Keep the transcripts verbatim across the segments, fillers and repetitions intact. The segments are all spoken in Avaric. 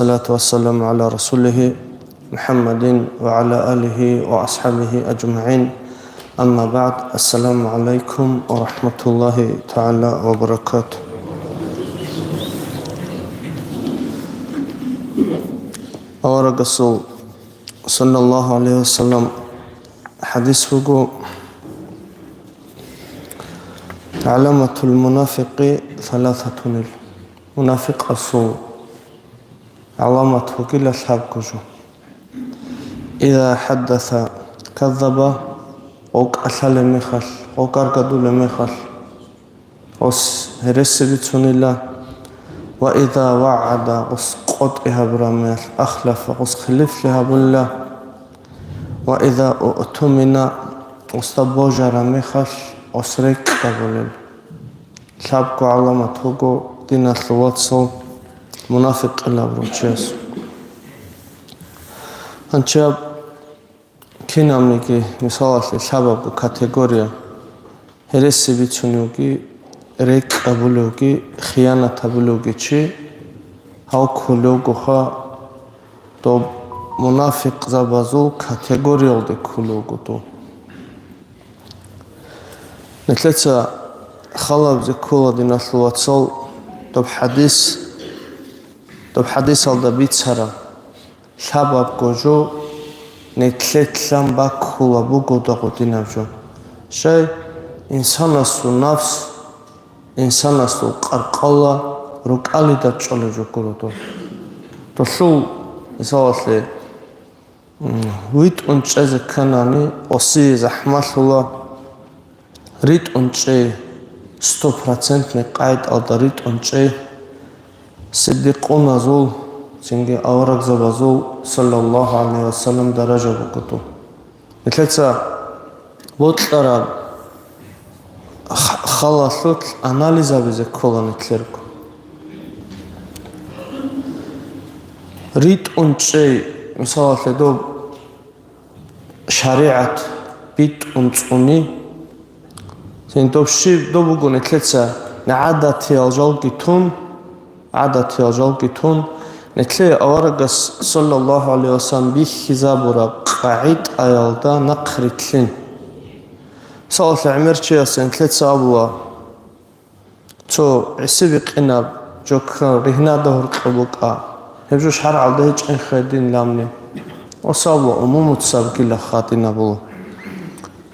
والصلاة والسلام على رسوله محمد وعلى آله وأصحابه أجمعين. أما بعد، السلام عليكم ورحمة الله تعالى وبركاته. Аварагасул, саллаллагьу гӀалайгьи ва саллам, хӀадис буго: «ГӀаламатул мунафикъи саласатунил». Мунафикъасул гӀаламат вугила лъабго жо. «Иза хӀаддаса каззаба», гъов кӀалъалеб мехалъ, гъов гаргадулеб мехалъ, гъос гьереси бицунила, «ва иза вагӀада», гъос къотӀи гьабураб мехалъ, «ахлафа», гъос хилифлъи гьабулила, «ва иза уътумина», гъосда божараб мехалъ, гъос рекӀкӀ гьабулел. Лъабго гӀаламат буго диналъул вацал мунафикъил абурав чиясул. Гьанчаб кинабниги, мисалалъе, лъабабго категория: гьереси бицуневги, рекӀкӀ гьабулевги, хиянат гьабулевги чи, гьав кколевгоха, доб мунафикъзабазул категориялде кколевго дов. Нилъеца халабзе ккола, диналъул вацал, доб хӀадис, доб хӀадисалда бицараб лъабабго жо нилъеца баккула буго дагъудинаб жо. Щай, инсанасул нафс, инсанасул къаркъала рукӀалида чӀолеб жо гуро доб. Долъул, мисалалъе, м, витӀун чӀезе кканани, осие захӀмалъула, ритӀун чӀей, стопроцентный къагӀидалда ритӀун чӀей, сиддикъуназул, цинги аварагзабазул, саллаллагьу гӀалайгьи ва саллам, даража буго доб. Нилъеца бокьараб х-, халалъулъ анализ гьабизе ккола нилъерго. РитӀун чӀей, мисалалъе, доб шаригӀат битӀун цӀуни, цин доб щиб, доб буго нилъеца гӀадатиял жалги тун, гӀадатиял жалги тун, нилъее аварагас, саллаллагьу гӀалайгьи ва саллам, бихьизабураб къагӀидаялда нахърилълъин. Мисалалъе, гӀемер чиясе нилъеца абула, цо гӀиси бикъинаб жо ккан ригьнада гьоркьоб букӀа, гьеб жо шаргӀалда гьечӀин хадин ламни. Осалла умумуцабгила хадинабула.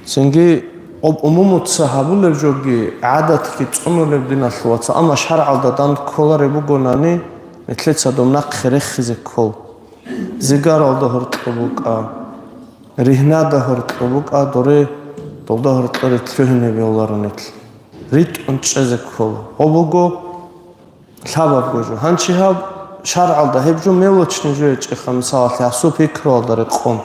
Цинги, гъоб умумуца гьабулеб жоги гӀадатги цӀунулеб, диналъул вацал, амма шаргӀалда данде кколареб бугонани, нилъеца доб нахъе рехизе ккол. Зигаралда гьоркьоб букӀа, ригьнада гьоркьоб букӀа, доре, долда гьоркьоре лъугьине бегьуларо нилъ. РитӀун чӀезе ккола. Гъо буго лъабабго жо. Гьанчи гьаб шаргӀалда гьеб жо мелочный жо гьечӀеха, мисалалъе, гьасул пикруялда рекъон.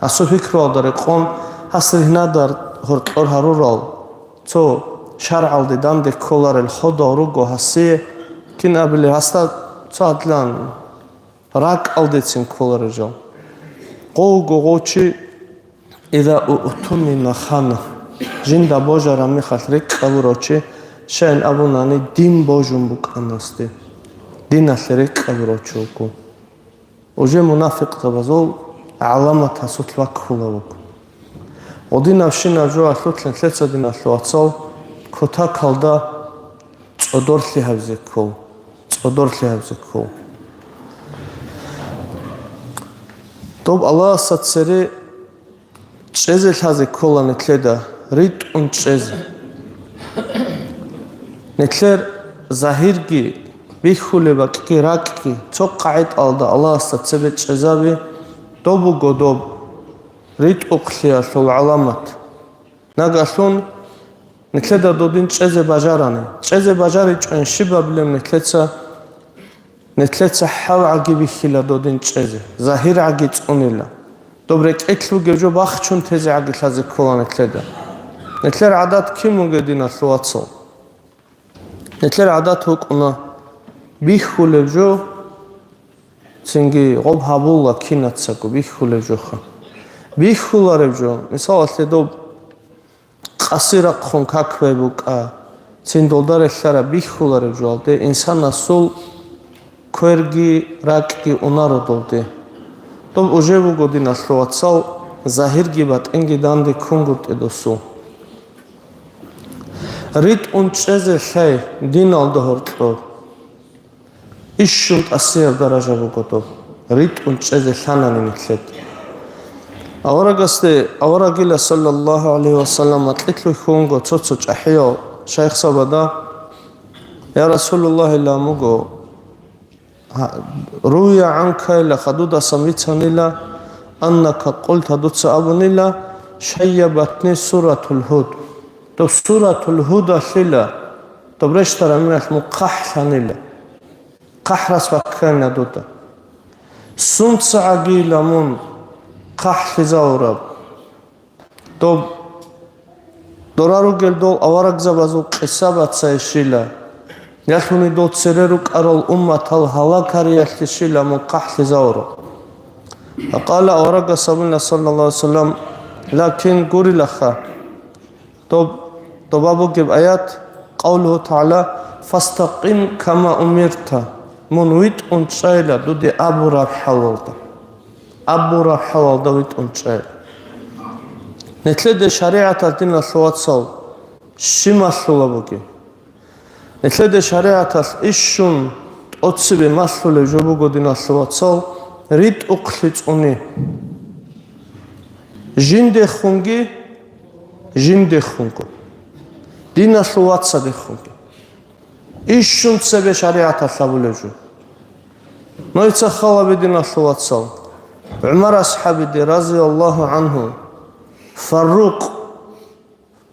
Гьасул пикруялда рекъон, гьас ригьнадар гьоркьор гьарурал, цо шаргӀалде данде кколарел ходал руго гьасие, кин абилеб, гьасда цо гьадлан ракӀалдецин кколарел жал. Гъов вуго гъов чи, иза уътумина хана, жинда божараб мехалъ рекӀкӀ гьабурав чи, щайин абунани, дин божун букӀанасде, диналъе рекӀкӀ гьабурав чи вуго. Уже мунафикъзабазул гӀаламат гьасулъ ваккула вуго. Гъодинабщинаб жоялъулъ нилъеца, диналъул вацал, кутакалда цӀодорлъи гьабизе ккол, цӀодорлъи гьабизе ккол. Доб Аллагьасда цере чӀезе лъазе ккола нилъеда, ритӀун чӀезе. Нилъер загьирги, бихьулеб бакӀги, ракӀги цо къагӀидалда Аллагьасда цебе чӀезаби, доб буго доб ритӀухълъиялъул гӀаламат. Нагагьлъун нилъеда додин чӀезе бажарани, чӀезе бажаричӀони щиб абилеб нилъеца? Нилъеца хӀалгӀаги бихьила додин чӀезе, загьиргӀаги цӀунила. Доб рекӀелъ бугеб жо бахчун тезегӀаги лъазе ккола нилъеда. Нилъер гӀадат кин бугеб, диналъул вацал? Нилъер гӀадат букӀуна бихьулеб жо, цинги гъоб гьабула кинацаго бихьулеб жоха. Бихьулареб жо, мисалалъе, доб къаси рахъун как бай букӀа, цин долда релълъараб бихьулареб жоялде инсанасул кверги ракӀги унаро долде. Доб уже буго, диналъул вацал, загьирги батӀинги данде ккунгутӀе досул. РитӀун чӀезе лъай диналда гьоркьор. Ишшун тӀасияб даража буго доб, ритӀун чӀезе лъанани нилъед. Аварагасде, аварагила саллаллагьу гӀалайгьи ва саллам, макьилъ хьунго цо-цо чӀахӀиял шайхзабада: «Я Расулуллагь, илан буго, гьа, руя гӀанкайла, хадудасан бицанила, аннака къулта, дуца абунила, шайябатни суратул Гьуд». Доб суратул Гьудалъила, доб рещтараб мехалъ мун хъахӀлъанила. ХъахӀрас баккана дуда. СунцагӀагийила мун хъахӀлъизавураб. Доб дора ругел дол аварагзабазул къиса бацайищила, ялъуни дол цере рукӀарал умматал гьалакариялъищила мун хъахӀлъизавураб. Факъала аварагас абуна, саллаллагьу гӀалайгьи ва саллам: «Лакин гурилаха». Доб, доба бугеб аят, къавлугьу тагӀала: «Фастакъим кама умирта», мун витӀун чӀайла дуде абураб хӀалалда. Абураб хӀалалда витӀун чӀайла. Нилъеде шаригӀаталъ, диналъул вацал, щиб малъула бугеб? Нилъеде шаригӀаталъ ишшун тӀоцебе малъулеб жо буго, диналъул вацал, ритӀухълъи цӀуни. Жиндехунги, жиндехунго. Диналъул вацадехунги. Ишшун цебе шаригӀаталъ гьабулеб жо. Нойца халабе, диналъул вацал. ГӀумар асхӀабиде, разияллагьу гӀангьу, Фаррукъ,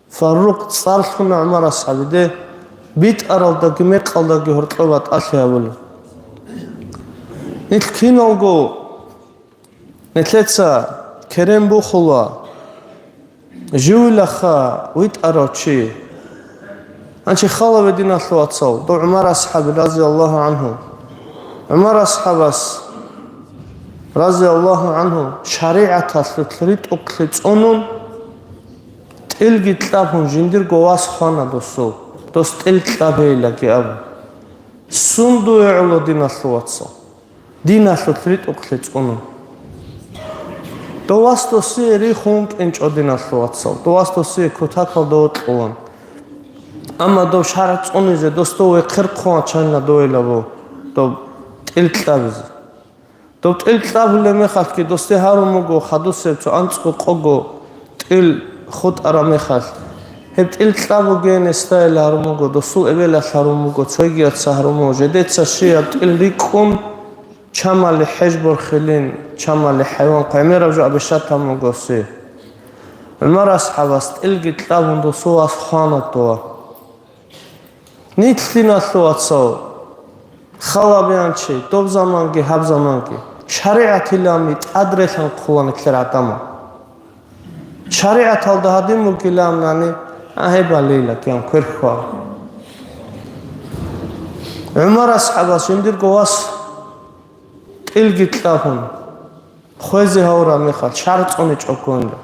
Фаррукъ цӀар лъуна ГӀумар асхӀабиде, битӀаралдаги мекъалдаги гьоркьоб батӀалъи гьабулеб. Нилъ киналго Нилъеца керен бухула, живилаха витӀарав чи. Гьанчи халаве, диналъул вацал, дов ГӀумар асхӀаби, разияллагьу гӀангьу. ГӀумар асхӀабас, разияллагьу гӀангьу, шаригӀаталъулъ ритӀухълъи цӀунун, тӀилги кьабун жиндирго вас хвана досул, дос тӀил кьабейилаги абун. Сун дуе гӀоло, диналъул вацал? Диналъулъ ритӀухълъи цӀунун. Дов вас досие рихун вукӀинчӀо, диналъул вацал, дов вас досие кутакалда вокьулан. Амма дов шаргӀ цӀунизе, дос дов вехъерхъун вачанила довилабу, дов тӀил кьабизе. Дов тӀил кьабулеб мехалъги досде гьарун буго хадусеб цо анцӀго къого тӀил хутӀараб мехалъ. Гьеб тӀил кьабугеян гьесдайила гьарун буго, досул эбелалъ гьарун буго, цойгияца гьарун буго, жидеца щибаб тӀил рикӀкӀун, чамали хӀеж борхилин, чамали хӀайван гӀемераб жо абишатан бугоси. ГӀумар асхӀабас тӀилги кьабун досул вас хвана дова. Нилъ, диналъул вацал, халабеян чи, доб заманги гьаб заманги, шаригӀатилан тӀадрелъан хъула нилъер гӀадамал. ШаригӀаталда гьадин бугиланани, а, гьеб балейила киян кверхьва. ГӀумар асхӀабас жиндирго вас тӀилги кьабун, хвезе гьавураб мехалъ, шаргӀ цӀуничӀо ккунила.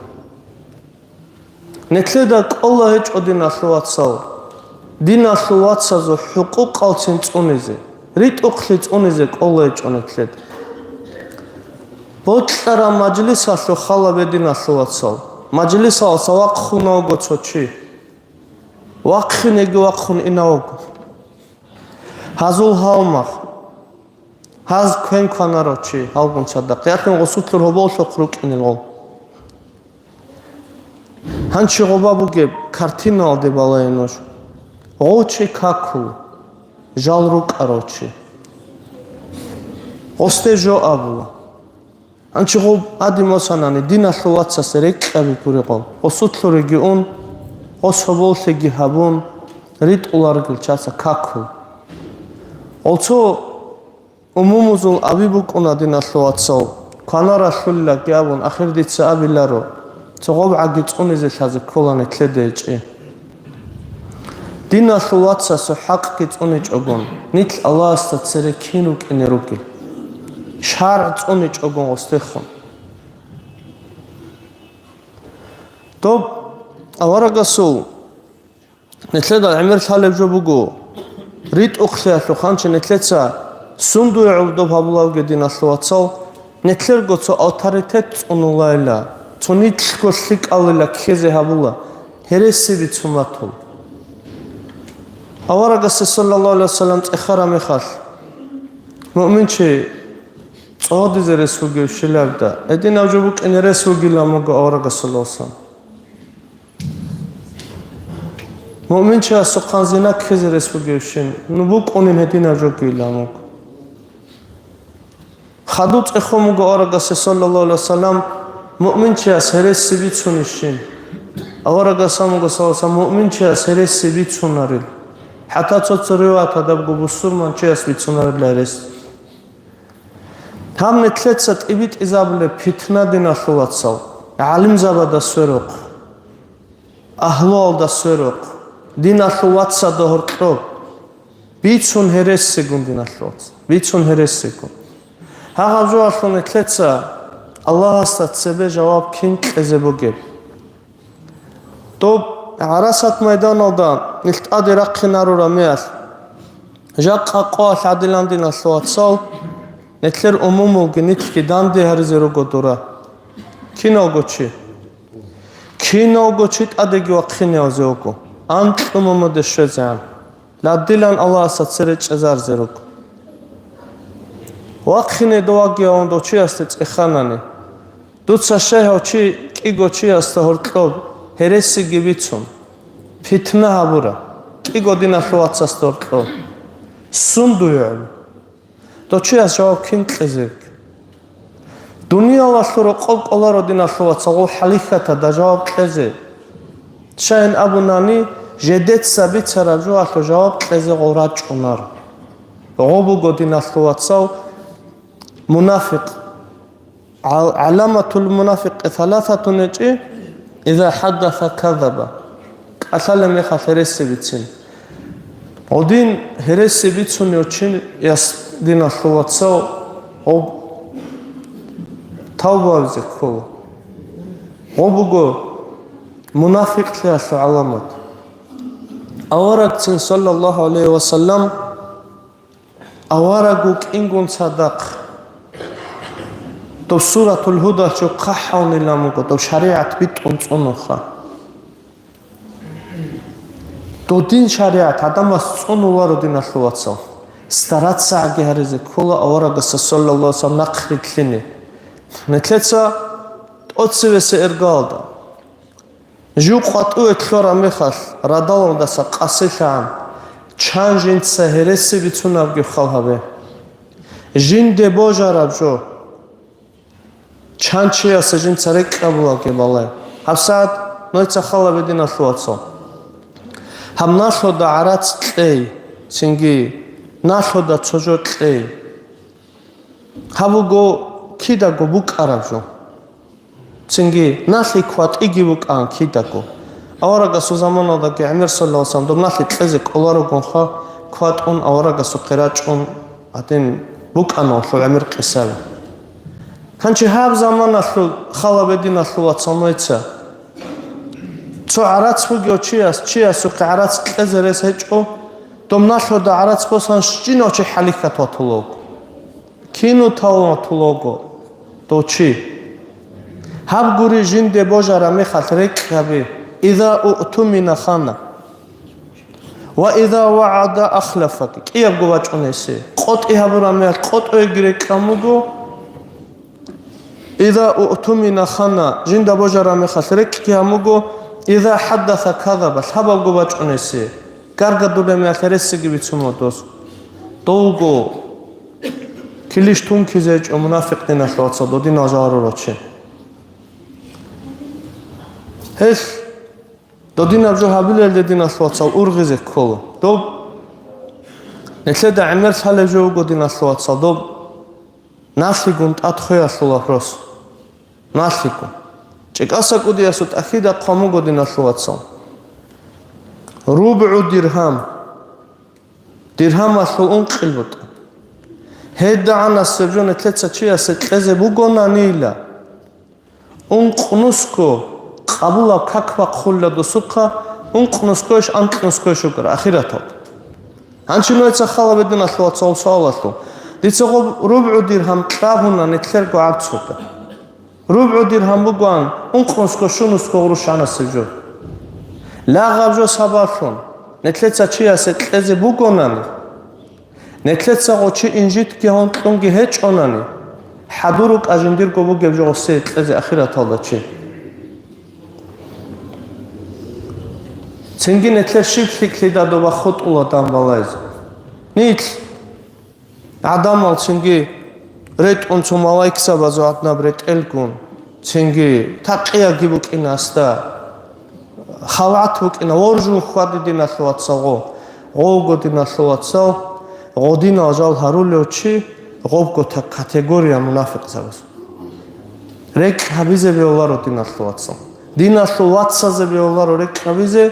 Нилъеда кӀола гьечӀо, диналъул вацал, диналъул вацазул хӀукъукъалцин цӀунизе, ритӀухълъи цӀунизе кӀола гьечӀо нилъеда. Бокьараб мажлисалъул халабе, диналъул вацал, мажлисалдаса вахъуна вуго цо чи. Вахъинеги вахъун ина вуго. Гьазул гьалмагъ. Гьаз квен кванарав чи, гьалгун цадахъ. Ялъун гъосулъур гьоболлъухъ рукӀинел гъов. Гьанчи гъоба бугеб картиналде балай нуж. Гъов чи какула, жал рукӀарав чи. Гъосде жо абула. Гьанчи гъов адимасанани, диналъул вацасе рекьаби гуригъун. Гъосулъуриги ун, гъос гьоболлъиги гьабун, ритӀуларгил часа какул. Гъолцо Умумузул аби букӀуна, диналъул вацал, кванаралъуллаги абун, ахир дица абиларо, цо гъобгӀаги цӀунизе лъазе ккола нилъеда гьечӀи. Диналъул вацасул хӀакъги цӀуничӀогун, нилъ Аллагьасда цере кин рукӀине ругел. ШаргӀ цӀуничӀогун гъостехун. Доб аварагасул Нилъеда гӀемер лъалеб жо буго, ритӀухълъиялъухъанчи нилъеца Сундуе гӀурдуб гьабулавги, диналъул вацал, нилъерго цо авторитет цӀунулайила, цо нилъго лъикӀалила ккезе гьабула, гьереси бицун батун. Аварагасде саллаллагьу гӀалайгьи вассалам цӀехараб мехалъ, муъминчи цӀодизе рес вугев щилалда, гьединав жо букӀине рес вугилан буго аварагас саллаллагьу гӀалайгьи вассалам. Муъминчиясухъан зина ккезе рес бугевщин, ну, букӀунин гьединаб жо гилан вуго. Хадуб цӀехун буго аварагасе, саллаллагьу гӀалайгьи вассалам, муъминчияс гьереси бицунищин. Аварагас абун буго, саллаллагьу гӀалайгьи вассалам, муъминчияс гьереси бицунарил. ХӀатта цо-цо риваяталда буго, бусурманчияс бицунарила гьерес. Гьаб нилъеца тӀибитӀизабулеб питна, диналъул вацал, гӀалимзабада сверухъ, агьлуялда сверухъ, диналъул вацалда гьоркьоб, бицун гьересигун, диналъул вацал, бицун гьересигун. Гьагъаб жоялъул нилъеца Аллагьасда цебе жаваб кин кьезе бугеб? Доб гӀарасат майданалда нилъ тӀаде рахъинарураб меялъ, жакъа къоялъ гӀадилан, диналъул вацал, нилъер умумулги нилъги данде гьаризе руго дура. Киналго чи, киналго чи тӀадеги вахъинеялзе вуго, анкьго мамуде щвезегӀан. Ладилан Аллагьасда цере чӀезарзе руго. Вахъине дов вагиявун дов чиясде цӀеханани, дуца щай гьав чи кӀиго чиясда гьоркьоб гьересиги бицун, питна гьабура, кӀиго диналъул вацасда гьоркьоб? Сундуе гӀоло? Дов чияс жаваб кин кьезе? Дуниялалъул рокъоб кӀоларо, диналъул вацал, гъол хӀалихьатада жаваб кьезе. Щайин абунани, жидеца бицараб жоялъул жаваб кьезе гъол рачӀунар. Гъо буго, диналъул вацал, мунафикъ. ГӀал-, гӀаламатул мунафикъи саласатун гьечӀи, иза хӀаддаса казаба. КӀалъалеб мехалъ гьереси бицин. Гъодин гьереси бицунев чияс, диналъул вацал, гъоб тавбазе ккола. Гъо буго мунафикълъиялъул гӀаламат. Аварагцин, саллаллагьу гӀалайгьи вассалам, авараг вукӀингун цадахъ, доб Суратул Гьудалъ жо хъахӀавнилан вуго, доб шаригӀат битӀун цӀунуха. Додин шаригӀат гӀадамас цӀунуларо, диналъул вацал. Стараться гьаги гьаризе ккола аварагасда, саллаллагьу гӀалайгьи вассалам, нахъ рилълъине. Нилъеца тӀоцевесеб иргаялда жив къватӀиве лъораб мехалъ, радалалдаса къасилъагӀан, чан жинца гьереси бицунебги хал гьабе. Жинде божараб жо, чан чиясе жинца рекӀкӀ гьабулебги балай. ГьабсагӀат нойца хал гьабе, диналъул вацал. Гьаб налъуда гӀарац кьей, цинги налъуда цо жо кьей. Гьаб буго кидаго букӀараб жо. Цинги налъи кватӀиги букӀан кидаго. Аварагасул заманалдаги гӀемер, саллаллагьу гӀалайгьи вассалам, доб налъи кьезе кӀоларогонха, кватӀун аварагасухъе рачӀун гьадин букӀана гьелъул гӀемер къисаби. Гьанчи гьаб заманалъул хал гьабе, диналъул вацал, нойца. Цо гӀарац бугев чияс, чиясухъе гӀарац кьезе рес гьечӀо, доб налъуда гӀарац босан щинав чи хӀалихьат ватулев вуго. Кину талматулого дов чи? Гьаб гури жинде божараб мехалъ рекӀкӀ гьабе: иза уътумина хана, ва иза вагӀада ахлафа, кӀиябго бачӀунесе. КъотӀи гьабураб мехалъ къотӀоеги рекӀкӀ гьаб буго. Иза уътумина хана, жинда божараб мехалъ рекӀкӀ гьаб буго. Иза хӀаддаса казаба, лъабабго бачӀунесе. Гаргадулеб мехалъ гьересиги бицун ва дос. Довго килищ тункизе гьечӀо мунафикъ, диналъул вацал, додинал жаварурав чи. Гьелъ додинаб жо гьабилелде, диналъул вацал, ургъизе ккола. Доб нилъеда гӀемер лъалеб жо буго, диналъул вацал, доб налъигун тӀад хвеялъул вопрос. Налъиго. ЧӀикӀаса кӀудиясул тӀахьида хъван буго, диналъул вацал. РубгӀу диргьам. Диргьамалъул ункъил бутӀа. ГьедагӀанасеб жо нилъеца чиясе кьезе бугонанила, ункънусго къабулаб как бахъулила досухъа, ункънусгойищ, анкьнусгойищ вукӀар ахираталда. Гьанчи нойца хал гьабе, диналъул вацал, суалалъул. Дица гъоб рубгӀу диргьам кьабуна нилъерго гӀарцуда. РубгӀу диргьам бугоан ункънусго щунусго гъурущанасеб жо. Лагъаб жо сабаблъун, нилъеца чиясе кьезе бугонани, нилъеца гъо чи инжитги гьун кьунги гьечӀонани, хӀадур рукӀа жиндирго бугеб жо гъосие кьезе ахираталда чи. Цинги нилъер щиб лъикӀлъида доба хутӀула дагӀба балайзе. Нилъ гӀадамал цинги ретӀун цо малайкзабазул гӀаднаб ретӀелгун, цинги такъиябги букӀина асда, халгӀат букӀина, воржун хьвади диналъул вацал гъо. Гъовго диналъул вацал, гъодинал жал гьарулев чи, гъобго та-, категория мунафикъзабаз. РекӀ гьабизе бегьуларо диналъул вацал. Диналъул вацазе бегьуларо рекӀ гьабизе,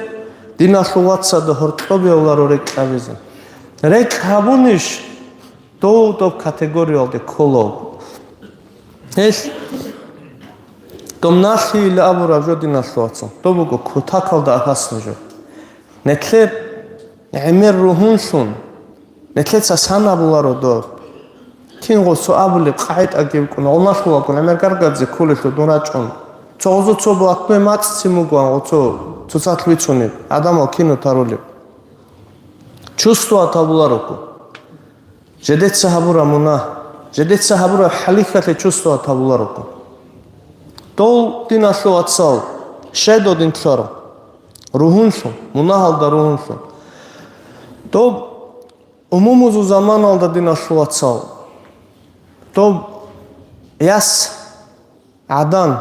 диналъул вацада гьоркьоб бегьуларо рекӀ гьабизе. РекӀ гьабунищ, дов доб категориялде кколав. Гьелъ дом налъийилан абураб жо диналъул вацал. Доб буго кутакалда ахасна жо. Нилъер гӀемер ругьунлъун, нилъеца сан абуларо доб. Кинго цо абулеб къагӀидаги букӀуна, гъуналъулагун гӀемер гаргадзе кколелъул дун рачӀун. Цо гъозо цо блатной мацӀцин бугоан, гъо цо цоцалъ бицунеб, гӀадамал кино тарулеб. Чувствовать гьабулароку. Жедеца гьабураб мунагь, жедеца гьабураб хӀалихьалъе чувствовать гьабулароку. Дов диналъул вацал, щай додин лъаро? Ругьунлъун, мунагьалда ругьунлъун. Доб умумузул заманалда диналъул вацал, доб яс гӀадан.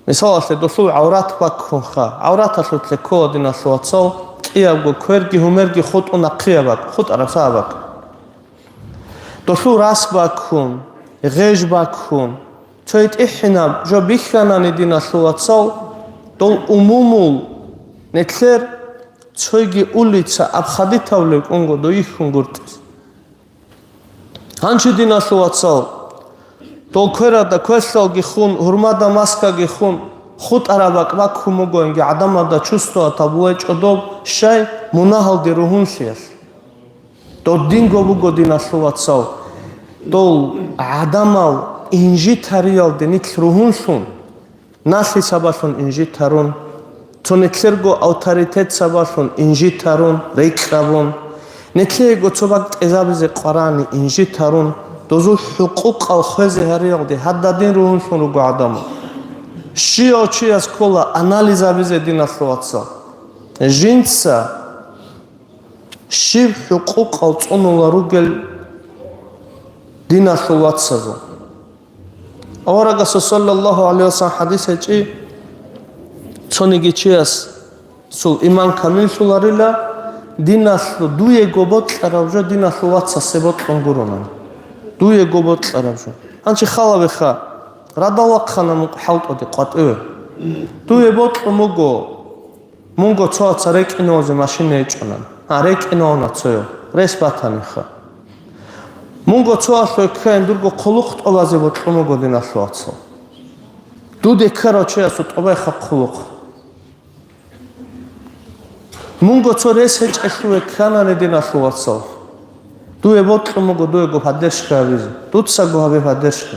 Мисалалъе, досул гӀаврат баккунха, гӀавраталъулъе ккола диналъул вацал, кӀиябго кверги гьумерги хутӀун нахъияб бакӀ, хутӀараб сабаб бакӀ. Досул рас баккун, гъеж баккун, цо гьитӀихӀинаб жо бихьанани диналъул вацал, дол умумул нилъер цойги улица абхадитавлев кӀунго дойихьун гуртӀиз. Гьанчи диналъул вацал, дол кверада квелъалги хун, гьурмада маскаги хун, хутӀараб бакӀ баккун бугоинги гӀадамалда чувствовать гьабулечӀо доб, щай, мунагьалде ругьунлъиялъ. Додинго буго диналъул вацал, дол гӀадамал инжитариялде нилъ ругьунлъун, налъи сабаблъун инжитарун, цо нилъерго авторитет сабаблъун инжитарун, рекӀкӀабун, нилъеего цо бакӀ тӀезабизе къварани инжитарун, дозул хӀукъукъал хвезе гьариялде гьададин ругьунлъун руго гӀадамал. Щияв чияс ккола анализ гьабизе диналъул вацал. Жинца щиб хӀукъукъал цӀунула ругел диналъул вацазул? Аварагасул саллаллагьу гӀалайгьи вассалам хӀадис гьечӀи, цониги чиясул иман камиллъуларила, диналъу-, дуего бокьараб жо диналъул вацасе бокьун гуронан. Дуего бокьараб жо. Гьанчи халабиха, радал вахъана мукъ хӀалтӀуде къватӀиве. Дуе бокьун буго, мунго цо ваца рекӀинавазе машина гьечӀонан. А, рекӀинавана цояв, рес батаниха. Мунго цо алъуе ккаин дурго хъулухъ тӀобазе бокьун буго диналъул вацал. Дуде ккарав чиясул тӀобайха хъулухъ. Мунго цо рес гьечӀелъуве кканани диналъул вацал. Дуе бокьун буго дуего поддержка гьабизе. Дуцаго гьабе поддержка.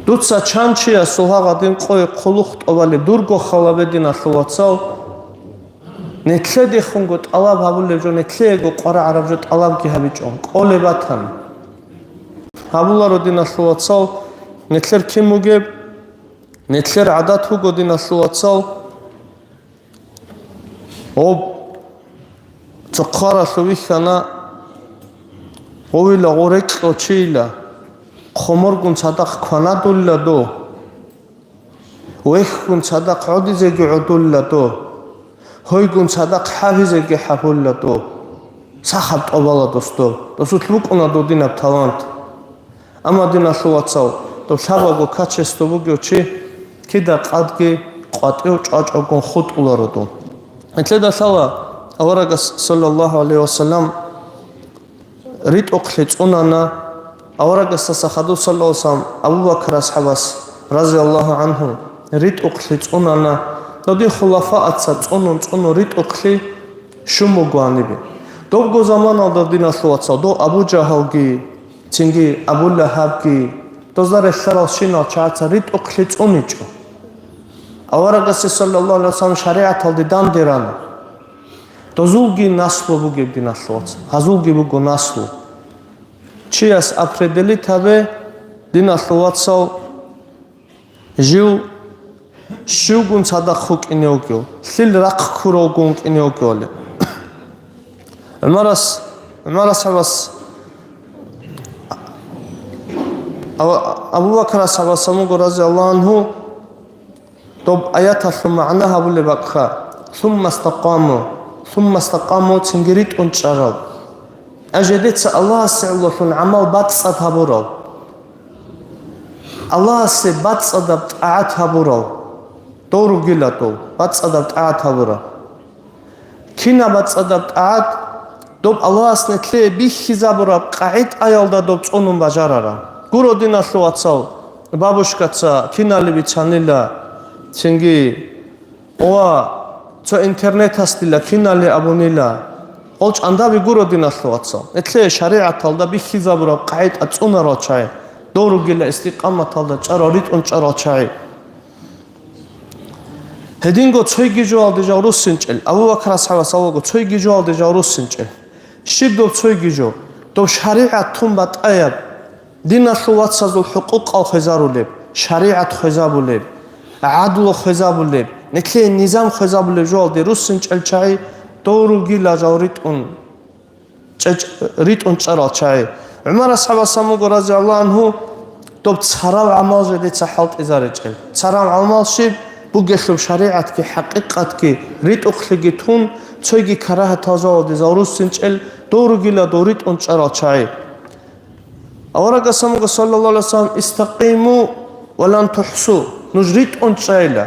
Дуца чан чиясул гьагъадин къое хъулухъ тӀобали дурго халабе диналъул вацал, нилъедехунго тӀалаб гьабулеб жо, нилъеего къварагӀараб жо тӀалабги гьабичӀо, кӀолеб батани. Гьабуларо диналъул вацал, нилъер кин бугеб, нилъер гӀадат буго диналъул вацал, Гъоб цо хъваралъув вихьана, гъовила гъорекьо чийила, хъоморгун цадахъ кванадулла до, вехьгун цадахъ гӀодизеги гӀодулла до, гьойгун цадахъ хӀабизеги хӀабулла до. Сахаб тӀобала досдо, досулъ букӀуна додинаб талант. Амма, диналъул вацал, доб лъабабго качество бугев чи кида къадги къватӀив чӀвачӀвагун хутӀуларо дун. Гьелъеда лъала аварагас, саллаллагьу гӀалайгьи вассалам, ритӀухълъи цӀунана, аварагасдаса хадув, саллаллагьу гӀалайгьи вассалам, Абу Бакр асхӀабас, разияллагьу гӀангьу, ритӀухълъи цӀунана, додин хулафааца цӀунун-цӀунун ритӀухълъи щун буго гьанибе. Добго заманалда, диналъул вацал, дов Абу Жагьалги, цинги Абу Лагьабги, дозда релълъарал щинал чагӀаца ритӀухълъи цӀуничӀо. Аварагасе, саллаллагьу гӀалайгьи вассалам, шаригӀаталде данде рана. Дозулги наслу бугеб, диналъул вацал, гьазулги буго наслу. Чияс определить гьабе, диналъул вацал, жив щивгун цадахъ вукӀине вугев, лъил рахъ ккуралгун вукӀине вугевали. ГӀумарас, ГӀумар асхӀабас, Ава-, Абу Бакр асхӀабас абун буго, разияллагьу гӀангьу, доб аяталъул магӀна гьабулеб бакӀха: «Сумма стакъаму, сумма стакъаму», цинги ритӀун чӀарал. Жидеца Аллагьасе гӀололъун гӀамал бацӀцӀад гьабурал. Аллагьасе бацӀцӀадаб тӀагӀат гьабурал. Дов ругила дов, бацӀцӀадаб тӀагӀат гьабурал. Кинаб бацӀцӀадаб тӀагӀат? Доб Аллагьас нилъее бихьизабураб къагӀидаялда доб цӀунун бажарараб. Гуро, диналъул вацал, бабушкаца кинали бицанила, цинги ва цо интернетас дила кинали абунила. Къол чӀандаби гуро, диналъул вацал, нилъее шаригӀаталда бихьизабураб къагӀида цӀунарал чагӀи, дов ругила истикъаматалда чӀарал, ритӀун чӀарал чагӀи. Гьединго цойги жоялде жал руссинчӀел, Абу Бакр асхӀабас абуго, цойги жоялде жал руссинчӀел. Щиб доб цойги жо? Доб шаригӀат тун батӀаяб, диналъул вацазул хӀукъукъал хвезарулеб, шаригӀат хвезабулеб, гӀадлу хвезабулеб, нилъее низам хвезабулеб жоялде руссинчӀел чагӀи, дов ругила жал ритӀун чӀеч-, ритӀун чӀарал чагӀи. ГӀумар асхӀабас абун буго, разияллагьу гӀангьу, доб царал гӀамал жидеца хӀалтӀизаричӀел. Царал гӀамал щиб? Бугелъул шаригӀатги хӀакъикъатги ритӀухълъиги тун, цойги карагьатал жоялде жал руссинчӀел, дов ругила дов ритӀун чӀарал чагӀи. Аварагас абун буго, саллаллагьу гӀалайгьи вассалам: «Истакъиму ва лан тухӀсу», нуж ритӀун чӀайла.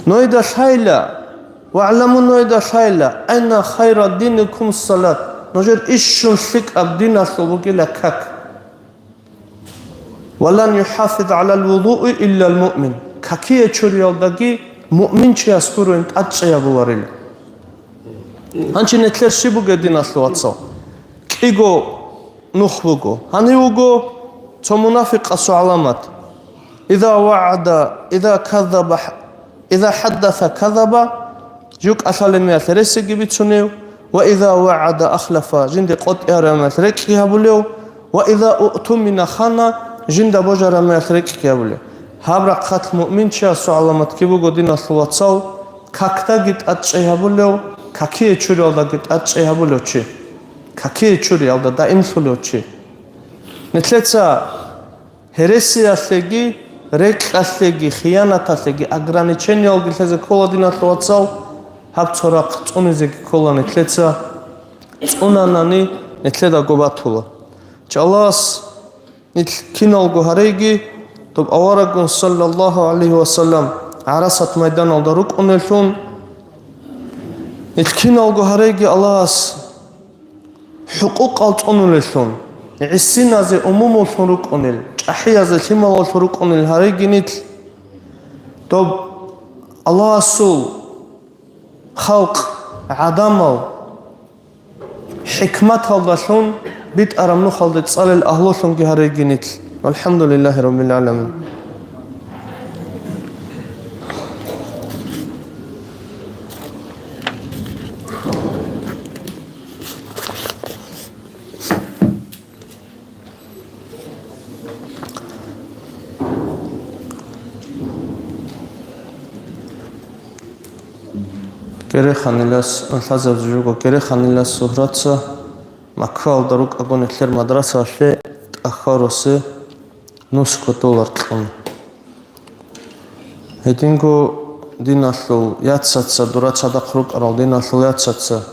Нойда лъайла, вагӀламу, нойда лъайла, анна хайра диникум салат, нужер ишшун лъикӀаб диналъул бугила как. Ва лан юхӀафиз гӀалал вудуи иллал муъмин, какие чуриялдаги муъминчияс гуроин тӀадчӀей гьабуларила. Гьанчи нилъер щиб бугеб, диналъул вацал? КӀиго нух буго. Гьанив вуго цо мунафикъасул гӀаламат. Иза вагӀада, иза казаба, иза хӀаддаса казаба, жив кӀалъалеб мехалъ гьересиги бицунев, ва иза вагӀада ахлафа, жинде къотӀи гьараб мехалъ рекӀкӀи гьабулев, ва иза уътумина хана, жинда божараб мехалъ рекӀкӀи гьабулев. Гьаб рахъалъ муъминчиясул гӀаламатги буго, диналъул вацал, какдаги тӀадчӀей гьабулев, какие чуриялдаги тӀадчӀей гьабулев чи. Какие чуриялда даимлъулев чи. Нилъеца гьересиялъеги, рекӀкӀалъеги, хиянаталъеги ограничениялги лъезе ккола, диналъул вацал, гьаб цо рахъ цӀунизеги ккола нилъеца, цӀунанани нилъедаго батула. Аллагьас нилъ киналго гьареги, доб авараггун, саллаллагьу гӀалайгьи вассалам, гӀарасат майданалда рукӀунеллъун, нилъ киналго гьареги Аллагьас хӀукъукъал цӀунулеллъун, гӀисиназе умумуллъун рукӀунел, чӀахӀиязе лъималаллъун рукӀунел гьареги нилъ, доб Аллагьасул халкъ, гӀадамал, хӀикматалдалъун битӀараб нухалде цӀалел агьлулъунги гьареги нилъ. ВалхӀамдулиллагьи раббил гӀаламин. Кереханилас, лъазаб жуго Кереханилас Сугьраца Маккаялда рукӀаго нилъер мадрасалъе тӀахьарусе нусго доллар кьун. Гьединго диналъул яцаца, дура цадахъ рукӀарал диналъул яцаца,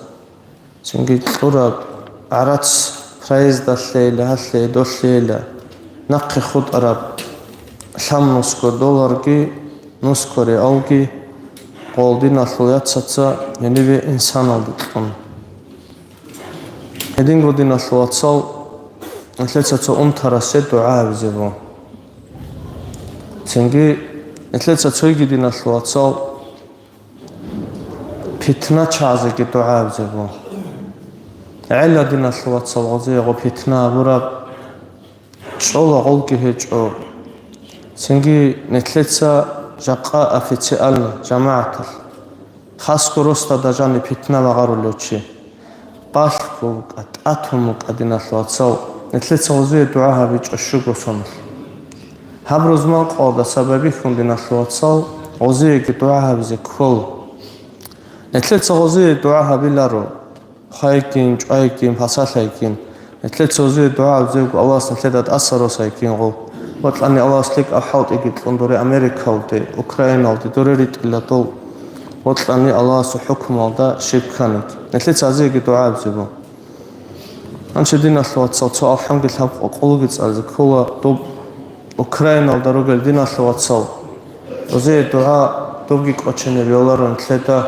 цинги кьураб гӀарац проездалъейила, гьалъе, долъейила, нахъе хутӀараб лъаб нусго долларги, нусго реалги гъол диналъул яцаца гьенибе инсаналде кьун. Гьединго диналъул вацал, нилъеца цо унтарасе дугӀа гьабизе буго. Цинги нилъеца цойги диналъул вацал, питначагӀазеги дугӀа гьабизе буго. ГӀелла, диналъул вацал, гъозие гъо питна гьабураб, чӀола гъолги гьечӀо. Цинги нилъеца жакъа официально, жамагӀаталъ, хасго росдада жаниб питна багъарулев чи. Балъго букӀа, тӀатун букӀа, диналъул вацал, нилъеца гъозие дугӀа гьабичӀо щуго соналъ. Гьаб рузман къоялда сабабихьун, диналъул вацал, гъозиеги дугӀа гьабизе ккола. Нилъеца гъозие дугӀа гьабиларо, хвайгин, чӀвайгин, пасалъайгин. Нилъеца гъозие дугӀа гьабизего Аллагьас нилъеда тӀаса росайгин гъо. Бокьани Аллагьас лъикӀаб хӀалтӀиги кьун доре Америкалде, Украиналде, доре ритӀила дол. Бокьани Аллагьасул хӀукмалда щиб кканиги. Нилъеца гъозиеги дугӀа гьабизе буго. Гьанже, диналъул вацал, цо алхӀамги лъабкъо къулги цӀализе ккола доб Украиналда ругел диналъул вацал. Гъозие дугӀа добги кӀочене бегьуларо нилъеда.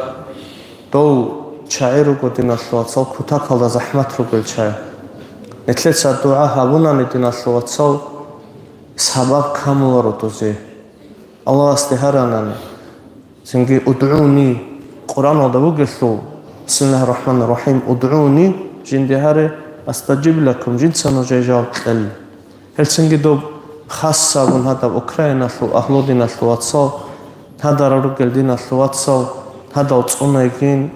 Дол чагӀи руго, диналъул вацал, кутакалда захӀмат ругел чагӀи. Нилъеца дугӀа гьабунани, диналъул вацал, сабаб камуларо дозе. Аллагьасде гьаранани, цинги «удгӀуни», Къуръаналда бугелъул, бисмиллагьир рахӀманир рахӀим, «удгӀуни», жинде гьаре, «астажиб лакум», жинца нужее жаваб кьел. Гьелцинги доб хасабун гьадаб Украиналъул агьлу, диналъул вацал, гьадарал ругел диналъул вацал, гьадал цӀунайгин,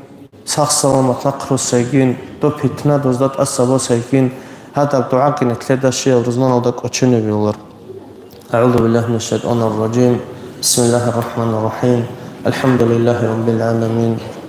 сах-саламат нахърусайгин, доб питна дозда тӀаса босайгин, гьадаб дугӀаги нилъеда щиял рузманалда кӀочене бегьулар. أعوذ بالله من الشيطان الرجيم. بسم الله الرحمن الرحيم. الحمد لله رب العالمين.